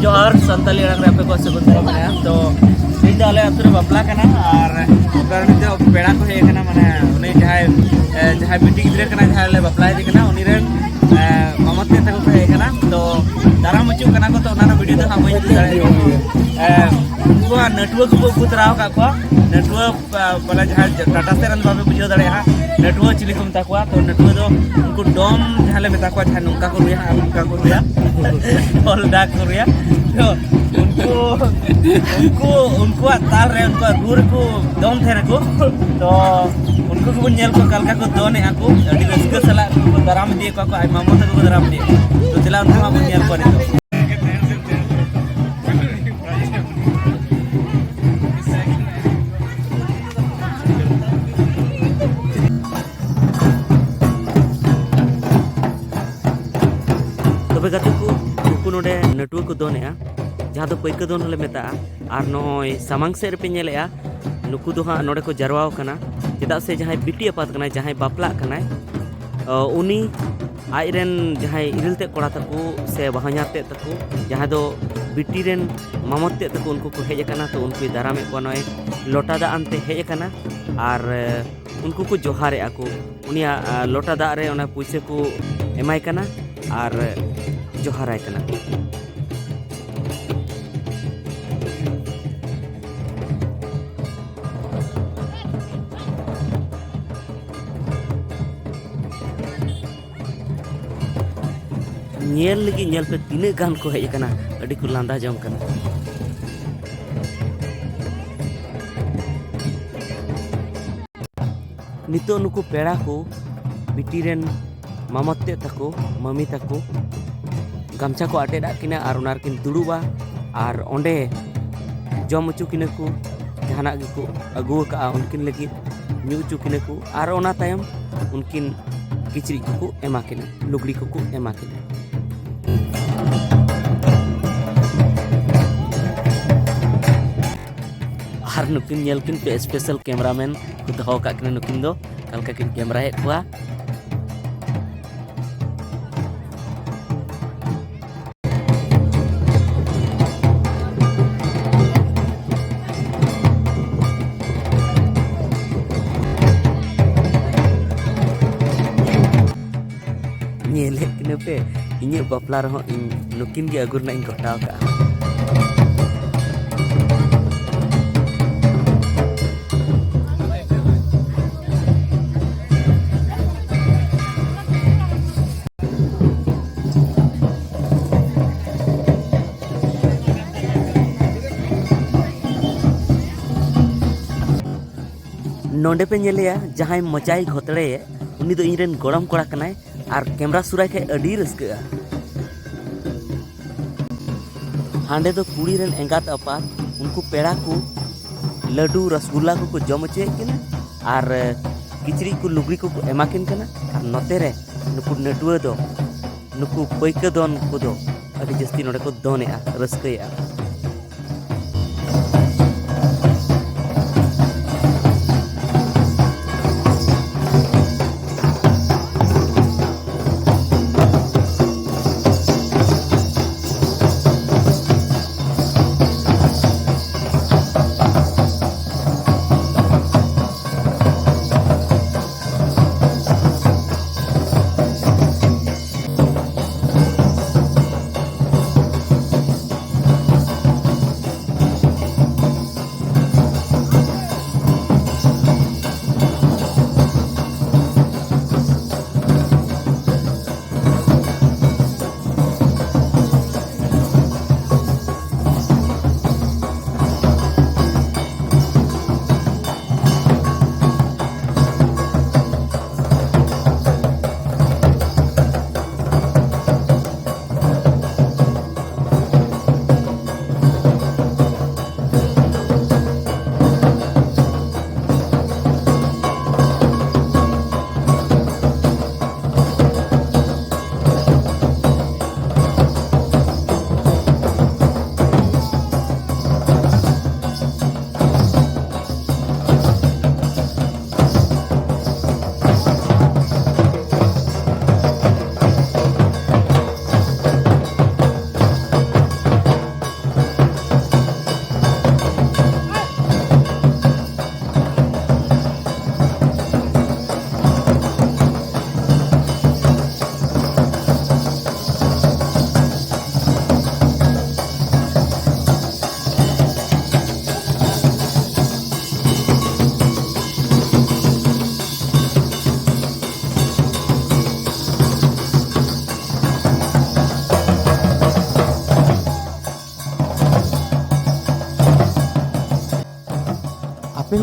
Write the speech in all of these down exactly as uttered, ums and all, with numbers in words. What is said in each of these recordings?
ᱡᱚᱦᱟᱨ, ᱥᱟᱱᱛᱟᱞᱤ ᱟᱲᱟᱝ ᱨᱮ ᱟᱯᱮ ᱠᱚ ᱥᱟᱹᱜᱩᱱ ᱫᱟᱨᱟᱢ ᱠᱟᱱᱟ᱾ ᱛᱚ ᱛᱮᱦᱮᱧ ᱫᱚ ᱟᱞᱮ ᱟᱹᱛᱩ ᱨᱮ ᱵᱟᱯᱞᱟ ᱠᱟᱱᱟ, ᱟᱨ ᱚᱱᱠᱟ ᱱᱤᱛᱚᱜ ᱯᱮᱲᱟ ᱠᱚ ᱦᱮᱡ ᱟᱠᱟᱱᱟ, ᱢᱟᱱᱮ ᱩᱱᱤ ᱡᱟᱦᱟᱸᱭ, ᱮ, ᱡᱟᱦᱟᱸᱭ ᱵᱤᱴᱤ ᱜᱤᱫᱽᱨᱟᱹ ᱠᱟᱱᱟᱭ, ᱡᱟᱦᱟᱸᱭ ᱞᱮ ᱵᱟᱯᱞᱟ ᱤᱫᱤ ᱠᱟᱱᱟ, ᱩᱱᱤ ᱨᱮᱱ, ᱮ, ᱢᱟᱢᱟ ᱛᱮ ᱛᱟᱠᱚ ᱠᱚ ᱦᱮᱡ ᱟᱠᱟᱱᱟ᱾ ᱛᱚ ᱫᱟᱨᱟᱢ ᱦᱚᱪᱚᱜ ᱠᱟᱱᱟ ᱠᱚ, ᱛᱚ ᱚᱱᱟ ᱨᱮᱱᱟᱜ ᱵᱷᱤᱰᱤᱭᱳ ᱫᱚ ᱦᱟᱸᱜ ᱵᱟᱹᱧ ᱤᱫᱤ ᱫᱟᱲᱮᱭᱟᱜᱼᱟ᱾ ᱮ, ᱩᱱᱠᱩᱣᱟᱜ ᱱᱟᱹᱴᱩᱣᱟᱹ ᱠᱚᱠᱚ ᱟᱹᱜᱩ ᱛᱚᱨᱟ ᱟᱠᱟᱫ ᱠᱚᱣᱟ, ᱱᱟᱹᱴᱩᱣᱟᱹ ᱵᱚᱞᱮ ᱡᱟᱦᱟᱸ ᱴᱟᱴᱟ ᱥᱮᱫ ᱨᱮᱱ ᱵᱟᱯᱮ ᱵᱩᱡᱷᱟᱹᱣ ᱫᱟᱲᱮᱭᱟᱜᱼᱟ, ᱱᱟᱹᱴᱩᱣᱟᱹ ᱪᱤᱞᱤ ᱠᱚ ᱢᱮᱛᱟ ᱠᱚᱣᱟ? ᱛᱚ ᱱᱟᱹᱴᱩᱣᱟᱹ ᱫᱚ ᱩᱱᱠᱩ ᱰᱚᱢ ᱡᱟᱦᱟᱸ ᱞᱮ ᱢᱮᱛᱟ ᱠᱚᱣᱟ, ᱡᱟᱦᱟᱸᱭ ᱱᱚᱝᱠᱟ ᱠᱚ ᱨᱩᱭᱟ ᱟᱨ ᱱᱚᱝᱠᱟ ᱠᱚ ᱨᱩᱭᱟ, ᱚᱞ ᱰᱟᱠ ᱠᱚ ᱨᱩᱭᱟ᱾ ᱛᱚ ᱩᱱᱠᱩ, ᱩᱱᱠᱩ, ᱩᱱᱠᱩᱣᱟᱜ ᱛᱟᱞ ᱨᱮ, ᱩᱱᱠᱩᱣᱟᱜ ᱨᱩ ᱨᱮᱠᱚ ᱫᱚᱱ ᱛᱟᱦᱮᱱᱟᱠᱚ᱾ ᱛᱚ ᱩᱱᱠᱩ ᱜᱮᱵᱚᱱ ᱧᱮᱞ ᱠᱚᱣᱟ, ᱚᱠᱟ ᱞᱮᱠᱟ ᱠᱚ ᱫᱚᱱᱮᱜᱼᱟ ᱠᱚ, ᱟᱹᱰᱤ ᱨᱟᱹᱥᱠᱟᱹ ᱥᱟᱞᱟᱜ ᱠᱚ ᱫᱟᱨᱟᱢ ᱤᱫᱤᱭᱮᱫ ᱠᱚᱣᱟ ᱠᱚ, ᱟᱡ ᱢᱟᱢᱚ ᱛᱟᱠᱚ ᱠᱚ ᱫᱟᱨᱟᱢ ᱤᱫᱤᱭᱮᱫ ᱠᱚᱣᱟ᱾ ᱛᱚ ᱫᱮᱞᱟ ᱩᱱᱠᱩ ᱦᱚᱸ ᱵᱚᱱ ᱧᱮᱞ ᱠᱚᱣᱟ ᱱᱤᱛᱚᱜ᱾ ᱛᱚᱵᱮ ᱜᱟᱛᱮ ᱠᱚ, ᱱᱩᱠᱩ ᱱᱚᱰᱮ ᱱᱟᱹᱴᱩᱣᱟᱹ ᱠᱚ ᱫᱚᱱᱮᱜᱼᱟ, ᱡᱟᱦᱟᱸ ᱫᱚ ᱯᱟᱹᱭᱠᱟᱹ ᱫᱚᱱ ᱦᱚᱸᱞᱮ ᱢᱮᱛᱟᱜᱼᱟ᱾ ᱟᱨ ᱱᱚᱜᱼᱚᱭ ᱥᱟᱢᱟᱝ ᱥᱮᱫ ᱨᱮᱯᱮ ᱧᱮᱞᱮᱜᱼᱟ, ᱱᱩᱠᱩ ᱫᱚ ᱦᱟᱸᱜ ᱱᱚᱰᱮ ᱠᱚ ᱡᱟᱨᱣᱟᱣ ᱠᱟᱱᱟ, ᱪᱮᱫᱟᱜ ᱥᱮ ᱡᱟᱦᱟᱸᱭ ᱵᱤᱴᱤ ᱟᱯᱟᱛ ᱠᱟᱱᱟᱭ, ᱡᱟᱦᱟᱸᱭ ᱵᱟᱯᱞᱟᱜ ᱠᱟᱱᱟᱭ, ᱚ, ᱩᱱᱤ ᱟᱡᱨᱮᱱ ᱡᱟᱦᱟᱸᱭ ᱤᱨᱤᱞ ᱛᱮᱫ ᱠᱚᱲᱟ ᱛᱟᱠᱚ ᱥᱮ ᱵᱟᱦᱚᱧᱦᱟᱨ ᱛᱮᱫ ᱛᱟᱠᱚ, ᱡᱟᱦᱟᱸᱭ ᱫᱚ ᱵᱤᱴᱤ ᱨᱮᱱ ᱢᱟᱢᱚᱛ ᱛᱮᱫ ᱛᱟᱠᱚ, ᱩᱱᱠᱩ ᱠᱚ ᱦᱮᱡ ᱟᱠᱟᱱᱟ᱾ ᱛᱚ ᱩᱱᱠᱩᱭ ᱫᱟᱨᱟᱢᱮᱫ ᱠᱚᱣᱟ, ᱱᱚᱜᱼᱚᱭ ᱞᱚᱴᱟ ᱫᱟᱜ ᱟᱱᱛᱮ ᱦᱮᱡ ᱟᱠᱟᱱᱟ᱾ ᱟᱨ, ᱮ, ᱩᱱᱠᱩ ᱠᱚ ᱡᱚᱦᱟᱨᱮᱜᱼᱟ ᱠᱚ᱾ ᱩᱱᱤᱭᱟᱜ, ᱟ, ᱞᱚᱴᱟ ᱫᱟᱜ ᱨᱮ ᱚᱱᱟ ᱯᱩᱭᱥᱟᱹ ᱠᱚ ᱮᱢᱟᱭ ᱠᱟᱱᱟ ᱟᱨ ᱡᱚᱦᱟᱨᱟᱭ ᱠᱟᱱᱟ᱾ ᱧᱮᱞ ᱞᱟᱹᱜᱤᱫ ᱧᱮᱞ ᱯᱮ, ᱛᱤᱱᱟᱹᱜ ᱜᱟᱱ ᱠᱚ ᱦᱮᱡ ᱟᱠᱟᱱᱟ, ᱟᱹᱰᱤ ᱠᱚ ᱞᱟᱸᱫᱟ ᱡᱚᱝ ᱠᱟᱱᱟ᱾ ᱱᱤᱛᱚᱜ ᱱᱩᱠᱩ ᱯᱮᱲᱟ ᱠᱚ, ᱵᱤᱴᱤ ᱨᱮᱱ ᱢᱟᱢᱚᱛ ᱛᱮᱫ ᱛᱟᱠᱚ, ᱢᱟᱹᱢᱤ ᱛᱟᱠᱚ, ᱜᱟᱢᱪᱷᱟ ᱠᱚ ᱟᱴᱮᱫ ᱟᱫ ᱠᱤᱱᱟ ᱟᱨ ᱚᱱᱟ ᱨᱮᱠᱤᱱ ᱫᱩᱲᱩᱵᱼᱟ᱾ ᱟᱨ ᱚᱸᱰᱮ ᱡᱚᱢ ᱦᱚᱪᱚ ᱠᱤᱱᱟ ᱠᱚ, ᱡᱟᱦᱟᱱᱟᱜ ᱜᱮᱠᱚ ᱟᱹᱜᱩ ᱟᱠᱟᱫᱼᱟ ᱩᱱᱠᱤᱱ ᱞᱟᱹᱜᱤᱫ, ᱧᱩ ᱦᱚᱪᱚ ᱠᱤᱱᱟ ᱠᱚ᱾ ᱟᱨ ᱚᱱᱟ ᱛᱟᱭᱚᱢ ᱩᱱᱠᱤᱱ ᱠᱤᱪᱨᱤᱡ ᱠᱚᱠᱚ ᱮᱢᱟ ᱠᱤᱱᱟ, ᱞᱩᱜᱽᱲᱤ ᱠᱚᱠᱚ ᱮᱢᱟ ᱠᱤᱱᱟ᱾ ᱟᱨ ᱱᱩᱠᱤᱱ ᱧᱮᱞ ᱠᱤᱱ ᱯᱮ, ᱥᱯᱮᱥᱟᱞ ᱠᱮᱢᱨᱟᱢᱮᱱ ᱠᱚ ᱫᱚᱦᱚ ᱟᱠᱟᱫ ᱠᱤᱱᱟ ᱱᱩᱠᱤᱱ ᱫᱚ, ᱚᱠᱟ ᱞᱮᱠᱟ ᱠᱤᱱ ᱠᱮᱢᱨᱟᱭᱮᱫ ᱠᱚᱣᱟ᱾ ᱯᱮ, ᱤᱧᱟᱹᱜ ᱵᱟᱯᱞᱟ ᱨᱮᱦᱚᱸ ᱤᱧ ᱱᱩᱠᱤᱱ ᱜᱮ ᱟᱹᱜᱩ ᱨᱮᱱᱟᱜ ᱤᱧ ᱜᱚᱴᱟᱣ ᱠᱟᱜᱼᱟ᱾ ᱱᱚᱰᱮ ᱯᱮ ᱧᱮᱞᱮᱭᱟ, ᱡᱟᱦᱟᱸᱭ ᱢᱚᱪᱟᱭ ᱜᱷᱚᱛᱲᱮᱭᱮᱫ, ᱩᱱᱤ ᱫᱚ ᱤᱧᱨᱮᱱ ᱜᱚᱲᱚᱢ ᱠᱚᱲᱟ ᱠᱟᱱᱟᱭ᱾ ᱟᱨ ᱠᱮᱢᱨᱟ ᱥᱩᱨᱟᱭ ᱠᱷᱟᱡ ᱟᱹᱰᱤ ᱨᱟᱹᱥᱠᱟᱹᱜᱼᱟ᱾ ᱦᱟᱸᱰᱮ ᱫᱚ ᱠᱩᱲᱤ ᱨᱮᱱ ᱮᱸᱜᱟᱛ ᱟᱯᱟᱛ, ᱩᱱᱠᱩ ᱯᱮᱲᱟ ᱠᱚ ᱞᱟᱹᱰᱩ, ᱨᱚᱥᱜᱩᱞᱞᱟ ᱠᱚᱠᱚ ᱡᱚᱢ ᱦᱚᱪᱚᱭᱮᱫ ᱠᱤᱱᱟ᱾ ᱟᱨ ᱠᱤᱪᱨᱤᱡ ᱠᱚ, ᱞᱩᱜᱽᱲᱤ ᱠᱚᱠᱚ ᱮᱢᱟ ᱠᱤᱱ ᱠᱟᱱᱟ᱾ ᱟᱨ ᱱᱚᱛᱮ ᱨᱮ ᱱᱩᱠᱩ ᱱᱟᱹᱴᱩᱣᱟᱹ ᱫᱚ, ᱱᱩᱠᱩ ᱯᱟᱹᱭᱠᱟᱹ ᱫᱚᱱ ᱠᱚᱫᱚ ᱟᱹᱰᱤ ᱡᱟᱹᱥᱛᱤ ᱱᱚᱰᱮ ᱠᱚ ᱫᱚᱱᱮᱜᱼᱟ, ᱨᱟᱹᱥᱠᱟᱹᱭᱮᱜᱼᱟ᱾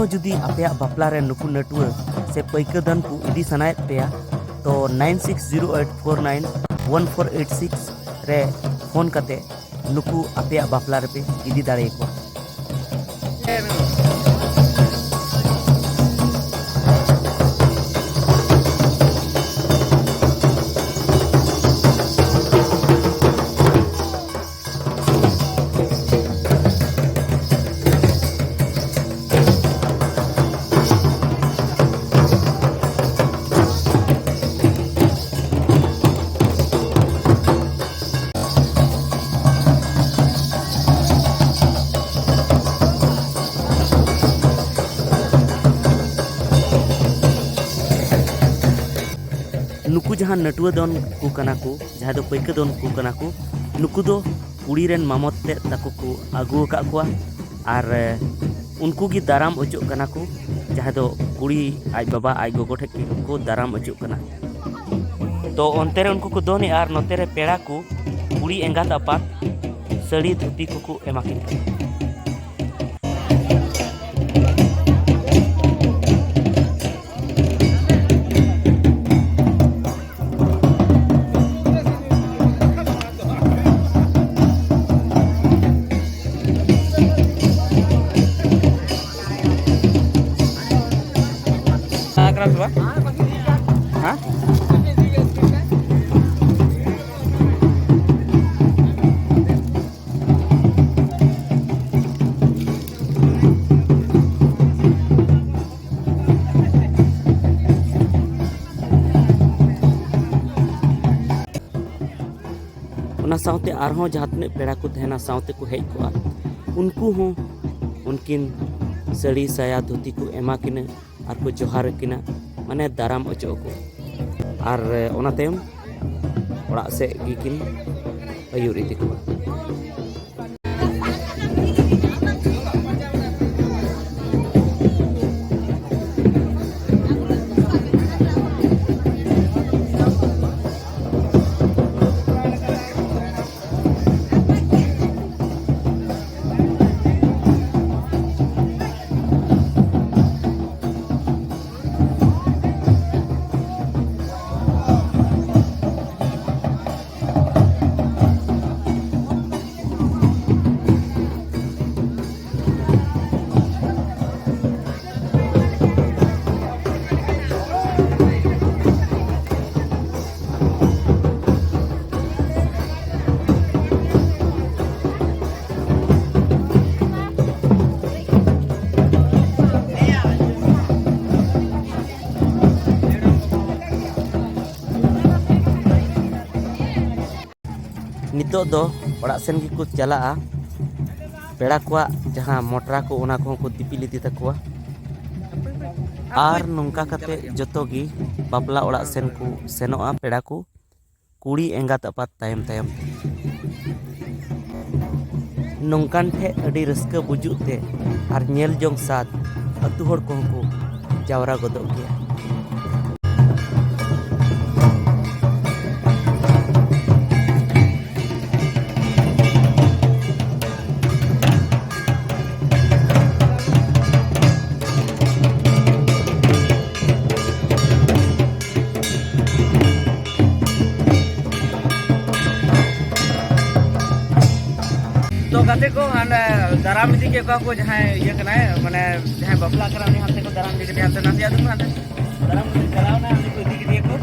ᱡᱩᱫᱤ ᱟᱯᱮᱭᱟᱜ ᱵᱟᱯᱞᱟ ᱨᱮ ᱱᱩᱠᱩ ᱱᱟᱹᱴᱩᱣᱟᱹ ᱥᱮ ᱯᱟᱹᱭᱠᱟᱹ ᱫᱚᱱ ᱠᱚ ᱤᱫᱤ ᱥᱟᱱᱟᱭᱮᱫ ᱯᱮᱭᱟ, ᱛᱚ nine six zero eight four nine one four eight six ᱨᱮ ᱯᱷᱳᱱ ᱠᱟᱛᱮ ᱱᱩᱠᱩ ᱟᱯᱮᱭᱟᱜ ᱵᱟᱯᱞᱟ ᱨᱮᱯᱮ ᱤᱫᱤ ᱫᱟᱲᱮᱭᱟᱠᱚᱣᱟ᱾ ᱱᱩᱠᱩ ᱡᱟᱦᱟᱸ ᱱᱟᱹᱴᱩᱣᱟᱹ ᱫᱚᱱ ᱠᱚ ᱠᱟᱱᱟ ᱠᱚ, ᱡᱟᱦᱟᱸᱭ ᱫᱚ ᱯᱟᱹᱭᱠᱟᱹ ᱫᱚᱱ ᱠᱚ ᱠᱟᱱᱟ ᱠᱚ, ᱱᱩᱠᱩ ᱫᱚ ᱠᱩᱲᱤ ᱨᱮᱱ ᱢᱟᱢᱚᱛ ᱛᱮᱫ ᱛᱟᱠᱚ ᱠᱚ ᱟᱹᱜᱩ ᱟᱠᱟᱫ ᱠᱚᱣᱟ᱾ ᱟᱨ, ᱮ, ᱩᱱᱠᱩ ᱜᱮ ᱫᱟᱨᱟᱢ ᱚᱪᱚᱜ ᱠᱟᱱᱟ ᱠᱚ, ᱡᱟᱦᱟᱸᱭ ᱫᱚ ᱠᱩᱲᱤ ᱟᱡ ᱵᱟᱵᱟ, ᱟᱡ ᱜᱚᱜᱚ ᱴᱷᱮᱱ ᱠᱚ ᱫᱟᱨᱟᱢ ᱚᱪᱚᱜ ᱠᱟᱱᱟ᱾ ᱛᱚ ᱚᱱᱛᱮ ᱨᱮ ᱩᱱᱠᱩ ᱠᱚ ᱫᱚᱱᱮᱜᱼᱟ ᱟᱨ ᱱᱚᱛᱮ ᱨᱮ ᱯᱮᱲᱟ ᱠᱚ ᱠᱩᱲᱤ ᱮᱸᱜᱟᱛ ᱟᱯᱟᱛ ᱥᱟᱹᱲᱤ ᱫᱷᱩᱛᱤ ᱠᱚᱠᱚ ᱮᱢᱟ ᱠᱤᱱ ᱠᱟᱱᱟ᱾ ᱚᱱᱟ ᱥᱟᱶᱛᱮ ᱟᱨᱦᱚᱸ ᱡᱟᱦᱟᱸ ᱛᱤᱱᱟᱹᱜ ᱯᱮᱲᱟ ᱠᱚ ᱛᱟᱦᱮᱱᱟ, ᱥᱟᱶᱛᱮ ᱠᱚ ᱦᱮᱡ ᱠᱚᱜᱼᱟ, ᱩᱱᱠᱩ ᱦᱚᱸ ᱩᱱᱠᱤᱱ ᱥᱟᱹᱲᱤ, ᱥᱟᱭᱟ, ᱫᱷᱩᱛᱤ ᱠᱚ ᱮᱢᱟ ᱠᱤᱱᱟ ᱟᱨ ᱠᱚ ᱡᱚᱦᱟᱨ ᱟᱹᱠᱤᱱᱟ, ᱢᱟᱱᱮ ᱫᱟᱨᱟᱢ ᱚᱪᱚᱜ ᱟᱠᱚ᱾ ᱟᱨ ᱚᱱᱟ ᱛᱟᱭᱚᱢ ᱚᱲᱟᱜ ᱥᱮᱫ ᱜᱮᱠᱤᱱ ᱟᱹᱭᱩᱨ ᱤᱫᱤ ᱠᱚᱣᱟ᱾ ᱱᱤᱛᱚᱜ ᱫᱚ ᱚᱲᱟᱜ ᱥᱮᱱ ᱜᱮᱠᱚ ᱪᱟᱞᱟᱜᱼᱟ᱾ ᱯᱮᱲᱟ ᱠᱚᱣᱟᱜ ᱡᱟᱦᱟᱸ ᱢᱚᱴᱨᱟ ᱠᱚ, ᱚᱱᱟ ᱠᱚᱦᱚᱸ ᱠᱚ ᱫᱤᱯᱤᱞ ᱤᱫᱤ ᱛᱟᱠᱚᱣᱟ᱾ ᱟᱨ ᱱᱚᱝᱠᱟ ᱠᱟᱛᱮ ᱡᱚᱛᱚ ᱜᱮ ᱵᱟᱯᱞᱟ ᱚᱲᱟᱜ ᱥᱮᱱ ᱠᱚ ᱥᱮᱱᱚᱜᱼᱟ, ᱯᱮᱲᱟ ᱠᱚ, ᱠᱩᱲᱤ ᱮᱸᱜᱟᱛ ᱟᱯᱟᱛ ᱛᱟᱭᱚᱢ ᱛᱟᱭᱚᱢ ᱛᱮ᱾ ᱱᱚᱝᱠᱟᱱ ᱴᱷᱮᱡ ᱟᱹᱰᱤ ᱨᱟᱹᱥᱠᱟᱹ ᱵᱩᱡᱩᱜ ᱛᱮ ᱟᱨ ᱧᱮᱞ ᱡᱚᱝ ᱥᱟᱫ ᱟᱹᱛᱩ ᱦᱚᱲ ᱠᱚᱦᱚᱸ ᱠᱚ ᱡᱟᱣᱨᱟ ᱜᱚᱫᱚᱜ ᱜᱮᱭᱟ᱾ ᱛᱚ ᱜᱟᱛᱮ ᱠᱚ, ᱦᱟᱸᱰᱮ ᱫᱟᱨᱟᱢ ᱤᱫᱤ ᱠᱮᱫ ᱠᱚᱣᱟ ᱠᱚ ᱡᱟᱦᱟᱸᱭ ᱤᱭᱟᱹ ᱠᱟᱱᱟᱭ, ᱢᱟᱱᱮ ᱡᱟᱦᱟᱸᱭ ᱵᱟᱯᱞᱟᱜ ᱠᱟᱱᱟ ᱩᱱᱤ ᱦᱟᱱᱛᱮ ᱠᱚ ᱫᱟᱨᱟᱢ ᱤᱫᱤ ᱠᱮᱫᱮᱭᱟ, ᱦᱟᱱᱛᱮ ᱱᱟᱥᱮᱭᱟᱜ ᱫᱩᱨ ᱦᱟᱱᱛᱮ ᱫᱟᱨᱟᱢ ᱠᱟᱛᱮ ᱪᱟᱞᱟᱣ ᱮᱱᱟ, ᱩᱱᱤ ᱠᱚ ᱤᱫᱤ ᱠᱮᱫᱮᱭᱟ ᱠᱚ,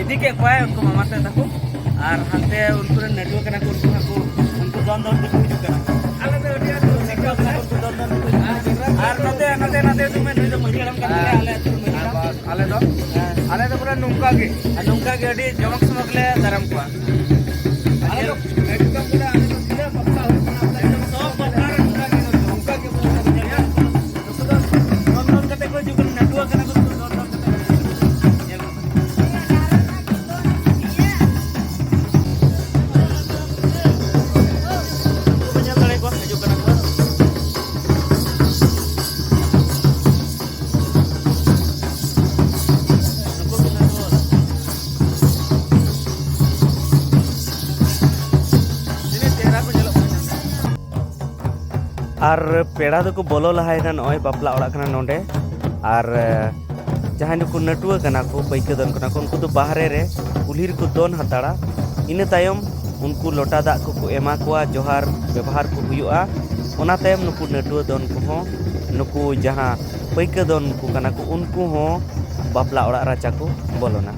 ᱤᱫᱤ ᱠᱮᱫ ᱠᱚᱣᱟᱭ ᱩᱱᱠᱩ ᱢᱟᱢᱟ ᱛᱮ ᱛᱟᱠᱚ᱾ ᱟᱨ ᱦᱟᱱᱛᱮ ᱩᱱᱠᱩ ᱨᱮᱱ ᱱᱟᱹᱴᱩᱣᱟᱹ ᱠᱟᱱᱟ ᱠᱚ, ᱩᱱᱠᱩ ᱦᱚᱸᱠᱚ, ᱩᱱᱠᱩ ᱫᱚᱱ ᱫᱚᱱ ᱛᱮᱠᱚ ᱦᱤᱡᱩᱜ ᱠᱟᱱᱟ᱾ ᱟᱞᱮ ᱫᱚ ᱟᱹᱰᱤ ᱟᱸᱴ ᱨᱟᱹᱥᱠᱟᱹ ᱠᱟᱱᱟ, ᱩᱱᱠᱩ ᱫᱚᱱ ᱫᱚᱱ ᱛᱮᱠᱚ ᱦᱤᱡᱩᱜ ᱠᱟᱱᱟ᱾ ᱟᱨ ᱱᱚᱛᱮ, ᱱᱚᱛᱮ, ᱱᱚᱛᱮ ᱫᱚ ᱢᱮᱱ ᱱᱩᱭ ᱫᱚ ᱢᱟᱹᱡᱷᱤ ᱦᱟᱲᱟᱢ ᱠᱟᱱ ᱛᱟᱞᱮᱭᱟ, ᱟᱞᱮ ᱟᱹᱛᱩ ᱨᱮᱱ ᱢᱟᱹᱡᱷᱤ ᱦᱟᱲᱟᱢ᱾ ᱟᱞᱮ ᱫᱚ, ᱦᱮᱸ, ᱟᱞᱮ ᱫᱚ ᱯᱩᱨᱟᱹ ᱱᱚᱝᱠᱟ ᱜᱮ᱾ ᱟᱨ ᱱᱚᱝᱠᱟ ᱜᱮ ᱟᱹᱰᱤ ᱡᱚᱢᱚᱠ ᱥᱚᱢᱚᱠ ᱞᱮ ᱫᱟᱨᱟᱢ ᱠᱚᱣᱟ᱾ ᱟᱞᱮ ᱫᱚ ᱮᱠᱫᱚᱢ ᱯᱩᱨᱟᱹ, ᱟᱞᱮ ᱫᱚ ᱛᱤᱱᱟᱹᱜ ᱵᱟᱯᱞᱟ ᱦᱩᱭᱩᱜ ᱠᱟᱱᱟ, ᱟᱯᱮ ᱮᱠᱫᱚᱢ ᱥᱚᱵ ᱵᱟᱯᱞᱟ ᱨᱮ ᱱᱚᱝᱠᱟ ᱜᱮ, ᱱᱚᱝᱠᱟ ᱜᱮ ᱵᱚᱞᱮ ᱠᱚ ᱧᱮᱞ ᱠᱚᱣᱟ᱾ ᱱᱩᱠᱩ ᱫᱚ ᱫᱚᱱ ᱫᱚᱱ ᱠᱟᱛᱮ ᱠᱚ ᱦᱤᱡᱩᱜ ᱠᱟᱱᱟ, ᱱᱟᱹᱴᱩᱣᱟᱹ ᱠᱟᱱᱟ ᱠᱚ, ᱫᱚᱱ ᱫᱚᱱ ᱠᱟᱛᱮ ᱠᱚ ᱦᱤᱡᱩᱜ ᱠᱟᱱᱟ᱾ ᱧᱮᱞ ᱠᱚ᱾ ᱩᱱᱠᱩ ᱯᱮ ᱧᱮᱞ ᱫᱟᱲᱮ ᱠᱚᱣᱟ, ᱦᱤᱡᱩᱜ ᱠᱟᱱᱟ ᱠᱚ᱾ ᱱᱩᱠᱩ ᱜᱮ ᱱᱟᱹᱴᱩᱣᱟᱹ᱾ ᱛᱤᱱᱟᱹᱜ ᱪᱮᱦᱨᱟ ᱠᱚ ᱧᱮᱞᱚᱜ ᱠᱟᱱᱟ᱾ ᱟᱨ ᱯᱮᱲᱟ ᱫᱚᱠᱚ ᱵᱚᱞᱚ ᱞᱟᱦᱟᱭᱮᱱᱟ, ᱱᱚᱜᱼᱚᱭ ᱵᱟᱯᱞᱟ ᱚᱲᱟᱜ ᱠᱟᱱᱟ ᱱᱚᱰᱮ᱾ ᱟᱨ, ᱮ, ᱡᱟᱦᱟᱸᱭ ᱱᱩᱠᱩ ᱱᱟᱹᱴᱩᱣᱟᱹ ᱠᱟᱱᱟ ᱠᱚ, ᱯᱟᱹᱭᱠᱟᱹ ᱫᱚᱱ ᱠᱟᱱᱟ ᱠᱚ, ᱩᱱᱠᱩ ᱫᱚ ᱵᱟᱦᱨᱮ ᱨᱮ ᱠᱩᱞᱦᱤ ᱨᱮᱠᱚ ᱫᱚᱱ ᱦᱟᱛᱟᱲᱟ᱾ ᱤᱱᱟᱹ ᱛᱟᱭᱚᱢ ᱩᱱᱠᱩ ᱞᱚᱴᱟ ᱫᱟᱜ ᱠᱚᱠᱚ ᱮᱢᱟ ᱠᱚᱣᱟ, ᱡᱚᱦᱟᱨ ᱵᱮᱵᱚᱦᱟᱨ ᱠᱚ ᱦᱩᱭᱩᱜᱼᱟ᱾ ᱚᱱᱟ ᱛᱟᱭᱚᱢ ᱱᱩᱠᱩ ᱱᱟᱹᱴᱩᱣᱟᱹ ᱫᱚᱱ ᱠᱚᱦᱚᱸ, ᱱᱩᱠᱩ ᱡᱟᱦᱟᱸ ᱯᱟᱹᱭᱠᱟᱹ ᱫᱚᱱ ᱠᱚ ᱠᱟᱱᱟ ᱠᱚ, ᱩᱱᱠᱩ ᱦᱚᱸ ᱵᱟᱯᱞᱟ ᱚᱲᱟᱜ ᱨᱟᱪᱟ ᱠᱚ ᱵᱚᱞᱚᱱᱟ᱾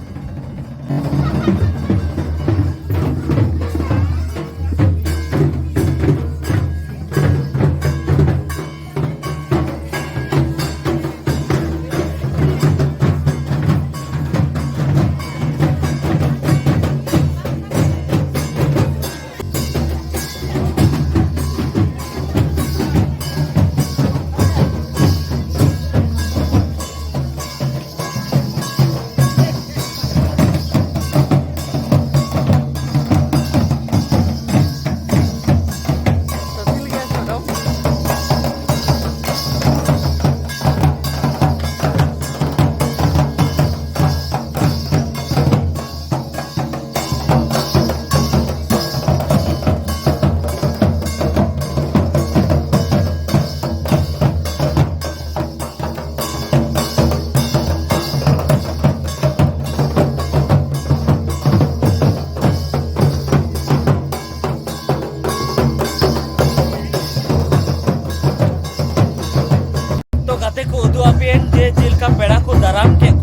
ᱟᱯᱮᱭᱟᱜ ᱡᱮ ᱪᱮᱫ ᱞᱮᱠᱟ ᱯᱮᱲᱟ ᱠᱚ ᱫᱟᱨᱟᱢ ᱠᱮᱫ